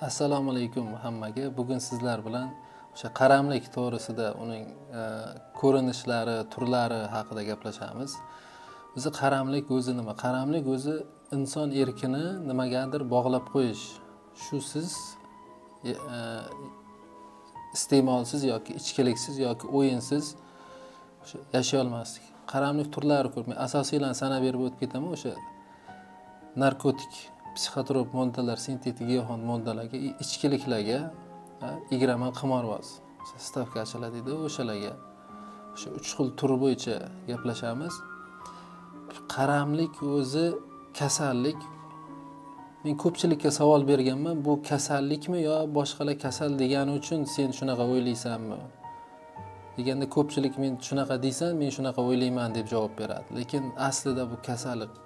Assalomu alaykum hammaga. Bugun sizlar bilan o'sha qaramlik to'g'risida, uning ko'rinishlari, turlari haqida gaplashamiz. O'zi qaramlik o'zi nima? Qaramlik o'zi inson erkini nimagadir bog'lab qo'yish. Shusiz iste'molsiz yoki ichkiliksiz yoki o'yinsiz o'sha yashay olmaslik. Qaramlik turlari ko'p. Men asosiylarni sanab berib o'tib ketaman. O'sha narkotik, psixotrop moddalar, sintetik giyohvand moddalarga, ichkiliklarga, igraman qimorboz, stavkachilar deydi, o'shalarga. O'sha uch xil tur bo'yicha gaplashamiz. Qaramlik o'zi kasallik. Men ko'pchilikka savol berganman, bu kasallikmi yo boshqalar kasal degani uchun sen shunaqa o'ylaysanmi? Deganda ko'pchilik men shunaqa deysan, men shunaqa o'ylayman deb javob beradi. Lekin aslida bu kasallik,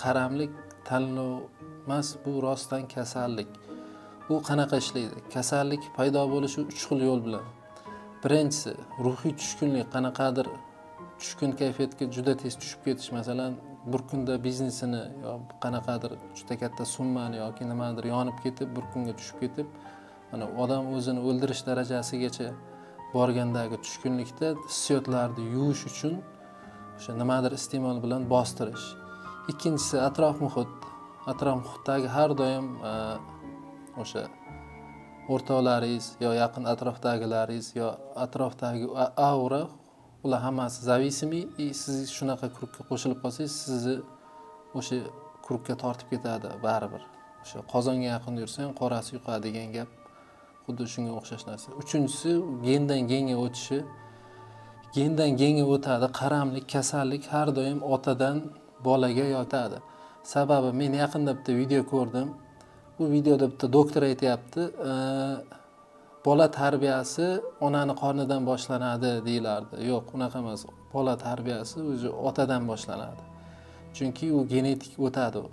qaramlik tanlov emas, bu rostdan kasallik. U qanaqa ishlaydi? Kasallik paydo bo'lishi uch xil yo'l bilan. Birinchisi ruhiy tushkunlik, qanaqadir tushkun kayfiyatga juda tez tushib ketish. Masalan, bir kunda biznesini yo qanaqadir juda katta summani yoki nimadir yonib ketib, bir kunga tushib ketib, mana odam o'zini o'ldirish darajasigacha borgandagi tushkunlikda hissiyotlarni yuvish uchun o'sha nimadir iste'mol bilan bostirish. Ikkinchisi atrof muhit. Atrof muhitdagi har doim o'sha o'rtoqlaringiz yo yaqin atrofdagilaringiz yo atrofdagi aura, ular hammasi зависимый, и siz shunaqa круг ga qo'shilib qolsangiz, sizni o'sha круг ga tortib ketadi baribir. O'sha qozonga yaqin yursang qorasi yuqadi degan gap xuddi shunga o'xshash narsa. Uchinchisi gendan genga o'tishi. Gendan genga o'tadi. Qaramlik, kasallik har doim otadan bolaga yotadi. Sababi men yaqinda bitta video ko'rdim. Bu videoda bitta doktor aytyapti, bola tarbiyasi onani qornidan boshlanadi deyilardi. Yo'q, unaqa emas. Bola tarbiyasi o'zi otadan boshlanadi. Chunki u genetik o'tadi u.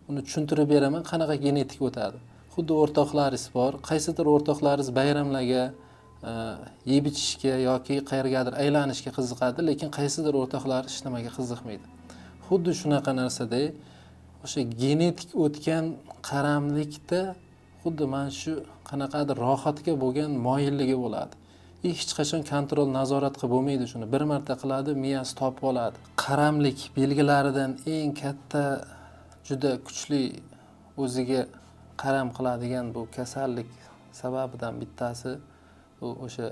Uni tushuntirib beraman, qanaqa genetik o'tadi. Xuddi o'rtoqlaringiz bor, qaysidir o'rtoqlaringiz bayramlarga, yeb ichishga yoki qayergadir aylanishga qiziqadi, lekin qaysidir o'rtoqlari hech nimaga qiziqmaydi. Xuddi shunaqa narsada o'sha genetik o'tgan qaramlikda xuddi mana shu qanaqadir rohatga bo'lgan moyilligi bo'ladi. И hech qachon контроль, nazorat qilib bo'lmaydi shuni. Bir marta qiladi, miyasi topib oladi. Qaramlik belgilaridan eng katta, juda kuchli o'ziga qaram qiladigan bu kasallik sababidan bittasi bu o'sha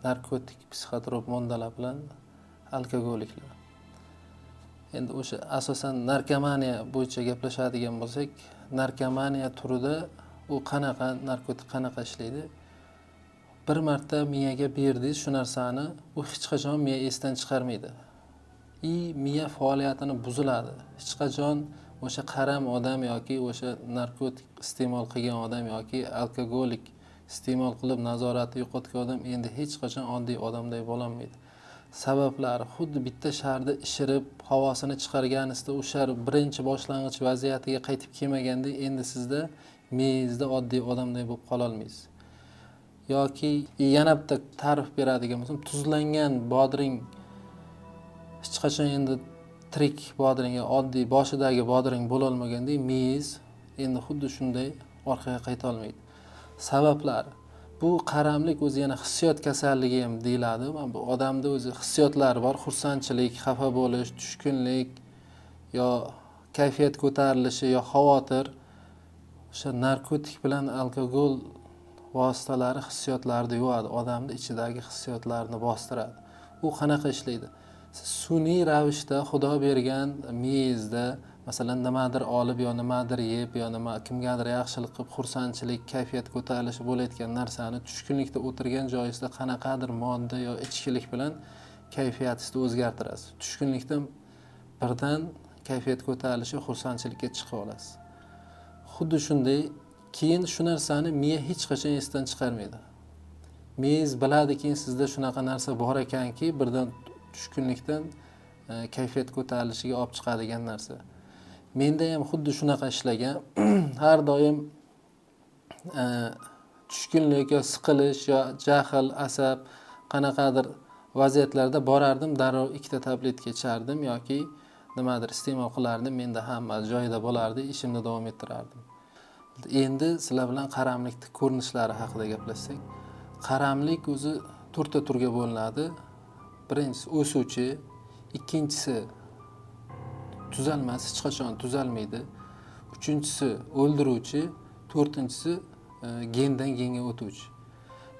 narkotik, psixotrop moddalar bilan alkogoliklar. Endi o'sha asosan narkomaniya bo'yicha gaplashadigan bo'lsak, narkomaniya turida u qanaqa narkotik qanaqa ishlaydi? Bir marta miyaga berdingiz shu narsani, u hech qachon miya esdan chiqarmaydi. И miya faoliyatini buziladi. Hech qachon o'sha qaram odam yoki o'sha narkotik iste'mol qilgan odam yoki alkogolik iste'mol qilib nazoratni yo'qotgan odam endi hech qachon oddiy odamday bo'lolmaydi. Sabablari xuddi bitta sharni ishirib, havosini chiqarganingizda u shar birinchi boshlang'ich vaziyatiga qaytib kelmaganda endi sizda miyangizda oddiy odamday bo'lib qololmaysiz. Yoki yana bitta ta'rif beradigan bo'lsam, tuzlangan bodring hech qachon endi tirik bodring, oddiy boshidagi bodring bo'lolmagandek, miyangiz endi xuddi shunday orqaga qayta olmaydi. Sabablari bu qaramlik o'zi yana hissiyot kasalligi ham deyiladi. Mana bu odamda o'zi hissiyotlari bor, xursandchilik, xafa bo'lish, tushkunlik yo kayfiyat ko'tarilishi yo xavotir. O'sha narkotik bilan alkogol vositalari hissiyotlarni yuvadi, odamni ichidagi hissiyotlarni bostiradi. U qanaqa ishlaydi? Siz sun'iy ravishda Xudo bergan miyangizda, masalan, nimadir olib yo nimadir yeb yo nima kimgadir yaxshilik qilib xursandchilik, kayfiyat ko'tarilishi bo'layotgan narsani tushkunlikda o'tirgan joyingizda qanaqadir modda yo ichkilik bilan kayfiyatingizni o'zgartirasiz. Tushkunlikdan birdan kayfiyat ko'tarilishi, xursandchilikka chiqib olasiz. Xuddi shunday keyin shu narsani miya hech qachon esdan chiqarmaydi. Miyangiz biladi, keyin sizda shunaqa narsa bor ekanki, birdan tushkunlikdan kayfiyat ko'tarilishiga olib chiqadigan narsa. Menda ham xuddi shunaqa ishlagan. Har doim tushkunlik yo siqilish yo jahl, asab qanaqadir vaziyatlarda borardim, darrov ikkita tabletka ichardim yoki nimadir iste'mol qilardim, menda hammasi joyida bo'lardi, ishimni davom ettirardim. Endi sizlar bilan qaramlikni ko'rinishlari haqida gaplashsak. Qaramlik o'zi to'rtta turga bo'linadi. Birinchisi o'suvchi, ikkinchisi tuzalmas, hech qachon tuzalmaydi. Uchinchisi o'ldiruvchi, to'rtinchisi gendan genga o'tuvchi.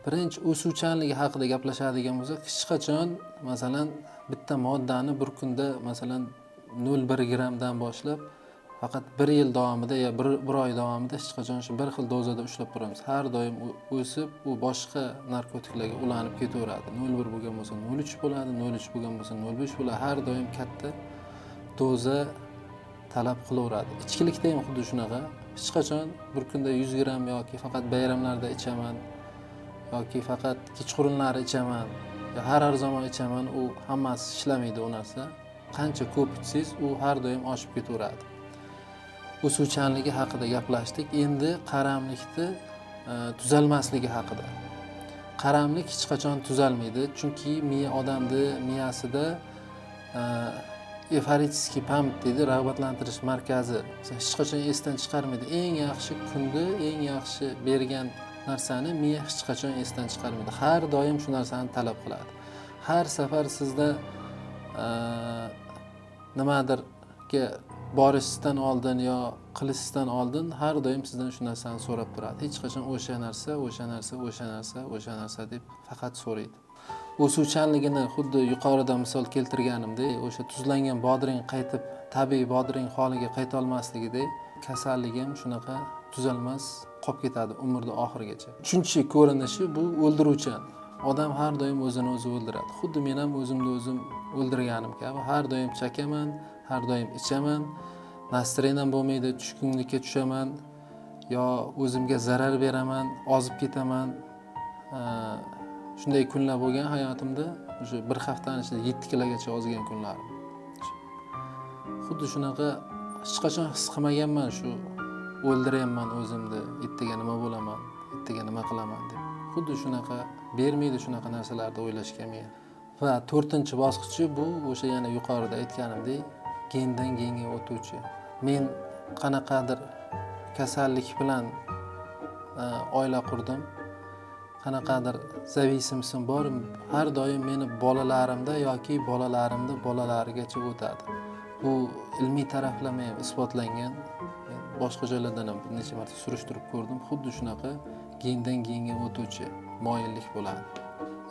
Birinchi o'suvchanligi haqida gaplashadigan bo'lsak, hech qachon masalan bitta moddani bir kunda masalan 0,1 grammdan boshlab faqat bir yil davomida yo bir oy davomida hech qachon shu bir xil dozada ushlab turamiz. Har doim o'sib, u boshqa narkotiklarga ulanib ketaveradi. 0,1 bo'lgan bo'lsa 0,3 bo'ladi, 0,3 bo'lgan bo'lsa 0,5 bo'ladi. Har doim katta doza talab qilaveradi. Ichkilikda ham xuddi shunaqa. Hech qachon bir kunda 100 gramm yoki faqat bayramlarda ichaman yoki faqat kechqurunlari ichaman, har zamon ichaman, u hammasi ishlamaydi u narsa. Qancha ko'p ichsangiz, u har doim oshib ketaveradi. O'suvchanligi haqida gaplashdik. Endi qaramlikni tuzalmasligi haqida. Qaramlik hech qachon tuzalmaydi, chunki miya odamni miyasida эйфорический память deydi, rag'batlantirish markazi. Hech qachon esdan chiqarmaydi. Eng yaxshi kunni, eng yaxshi bergan narsani miya hech qachon esdan chiqarmaydi. Har doim shu narsani talab qiladi. Har safar sizda nimadirga borishdan oldin yo qilishdan oldin har doim sizdan shu narsani so'rab turadi. Hech qachon o'sha narsa, o'sha narsa, o'sha narsa, o'sha narsa deb faqat so'raydi. O'suvchanligini xuddi yuqorida misol keltirganimdek, o'sha tuzlangan bodring qaytib tabiiy bodring holiga qayta olmasligidek, kasallik ham shunaqa tuzalmas qolib ketadi umrda oxirigacha. Uchinchi ko'rinishi bu o'ldiruvchan. Odam har doim o'zini o'zi o'ldiradi. Xuddi men ham o'zimni o'zim o'ldirganim kabi har doim chakaman, har doim ichaman, настроением bo'lmaydi, tushkunlikka tushaman yo o'zimga zarar beraman, ozib ketaman. Shunday kunlar bo'lgan hayotimda, o'sha bir haftani ichida 7 kilogacha ozgan kunlarim. Xuddi shunaqa hech qachon his qilmaganman shu o'ldiryapman o'zimni, ertaga nima bo'laman, ertaga nima qilaman deb. Xuddi shunaqa bermaydi shunaqa narsalarni o'ylashga men. Va to'rtinchi bosqichi bu o'sha yana yuqorida aytganimdek gendan genga o'tuvchi. Men qanaqadir kasallik bilan oila qurdim, qanaqadir зависимостim bor, har doim meni bolalarimda yoki bolalarimda bolalarigacha o'tadi. Bu ilmiy taraflama ham isbotlangan. Men boshqa joylardan ham bir necha marta surishtirib ko'rdim. Xuddi shunaqa gendan genga o'tuvchi moyillik bo'ladi.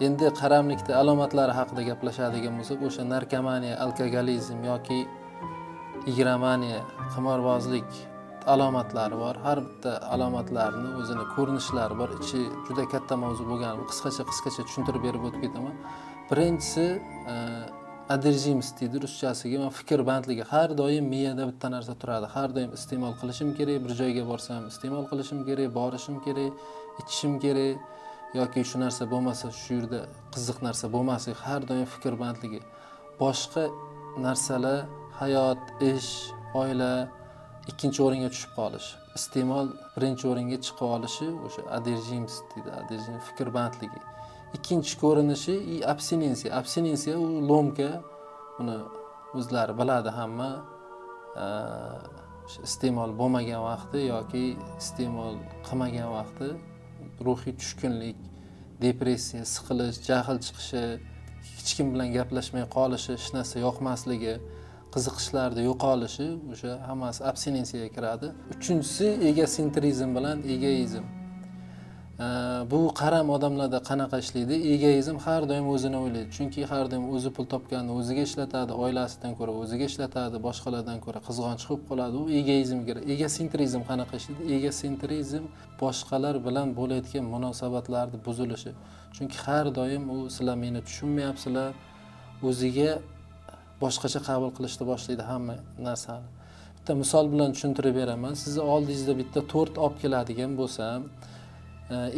Endi qaramlikda alomatlari haqida gaplashadigan bo'lsak, o'sha narkomaniya, alkogolizm yoki igromaniya, qimorbozlik alomatlari bor. Har bitta alomatlarni o'zini ko'rinishlari bor. Ichi juda katta mavzu bo'lgani qisqacha tushuntirib berib o'tib ketaman. Birinchisi одержимость deydi ruschasiga, man fikr bandligi. Har doim miyada bitta narsa turadi. Har doim iste'mol qilishim kerak, bir joyga borsam iste'mol qilishim kerak, borishim kerak, ichishim kerak yoki shu narsa bo'lmasa shu yerda qiziq narsa bo'lmasa, har doim fikr bandligi. Boshqa narsalar, hayot, ish, oila ikkinchi o'ringa tushib qolish. Iste'mol birinchi o'ringa chiqib olishi o'sha одержимость deydi, одержим fikr bandligi. Ikkinchi ko'rinishi abstinensiya. Abstinensiya u ломка, buni o'zlari biladi hamma. Iste'mol bo'lmagan vaqti yoki iste'mol qilmagan vaqti ruhiy tushkunlik, depressiya, siqilish, jahl chiqishi, hech kim bilan gaplashmay qolishi, hech narsa yoqmasligi, qiziqishlarni yo'qolishi, o'sha hammasi abstinensiyaga kiradi. Uchinchisi egosentrizm bilan egoizm. Bu qaram odamlarda qanaqa ishlaydi? Egoizm har doim o'zini o'ylaydi. Chunki har doim o'zi pul topganini o'ziga ishlatadi, oilasidan ko'ra o'ziga ishlatadi, boshqalardan ko'ra qizg'onch qilib qoladi. U egoizmga kiradi. Egosentrizm qanaqa ishlaydi? Egosentrizm boshqalar bilan bo'layotgan munosabatlarni buzilishi. Chunki har doim u sizlar meni tushunmayapsizlar, o'ziga boshqacha qabul qilishni boshlaydi hamma narsani. Bitta misol bilan tushuntirib beraman. Sizni oldingizda bitta tort olib keladigan bo'lsam,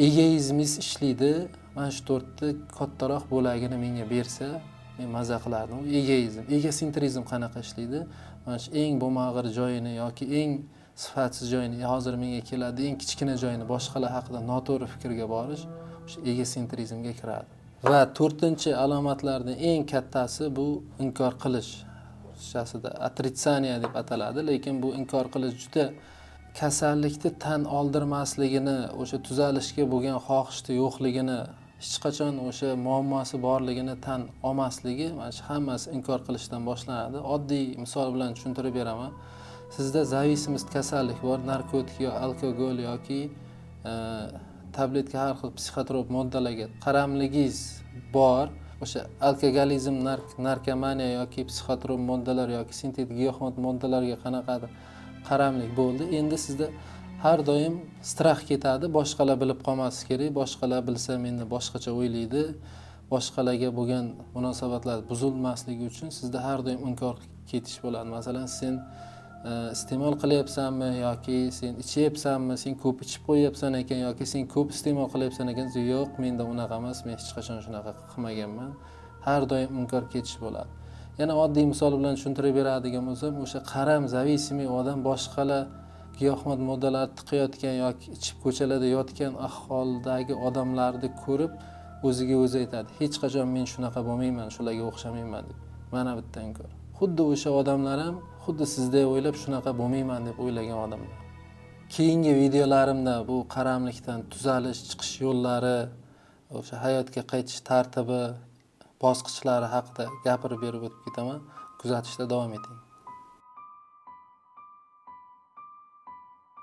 egoizmingiz ishlaydi. Mana shu tortni kattaroq bo'lagini menga bersa, men maza qilardim. U egoizm. Egosentrizm qanaqa ishlaydi? Mana shu eng bo'lmag'ir joyini yoki eng sifatsiz joyini hozir menga keladi, eng kichkina joyini boshqalar haqida noto'g'ri fikrga borish o'sha egosentrizmga kiradi. Va to'rtinchi alomatlarning eng kattasi bu inkor qilish. Ruschasida отрицание deb ataladi, lekin bu inkor qilish juda Kasallikni tan oldirmasligini, o'sha tuzalishga bo'lgan xohishni yo'qligini, hech qachon o'sha muammosi borligini tan olmasligi, mana shu hammasi inkor qilishdan boshlanadi. Oddiy misol bilan tushuntirib beraman. Sizda зависимость kasallik bor, narkotik yo alkogol yoki tabletka, har xil psixotrop moddalarga qaramligingiz bor. O'sha alkogolizm, narkomaniya yoki psixotrop moddalar yoki sintetik giyohvand moddalarga qanaqadir qaramlik bo'ldi. Endi sizda har doim страх ketadi, boshqalar bilib qolmasligi kerak, boshqalar bilsa meni boshqacha o'ylaydi, boshqalarga bo'lgan munosabatlar buzilmasligi uchun sizda har doim inkor ketish bo'ladi. Masalan, sen iste'mol qilyapsanmi yoki sen ichyapsanmi, sen ko'p ichib qo'yyapsan ekan yoki sen ko'p iste'mol qilyapsan ekan, yo'q, menda unaqa emas, men hech qachon shunaqa qilmaganman. Har doim inkor ketish bo'ladi. Yana oddiy misol bilan tushuntirib beradigan bo'lsam, o'sha qaram зависимый odam boshqalar giyohvand moddalar tiqayotgan yoki ichib ko'chalarda yotgan ahvoldagi odamlarni ko'rib o'ziga o'zi aytadi, hech qachon men shunaqa bo'lmayman, shularga o'xshamayman deb. Mana bitta inkor. Xuddi o'sha odamlar ham xuddi sizdek o'ylab shunaqa bo'lmayman deb o'ylagan odamlar. Keyingi videolarimda bu qaramlikdan tuzalish, chiqish yo'llari, o'sha hayotga qaytish tartibi, bosqichlari haqida gapirib berib o'tib ketaman. Kuzatishda davom eting.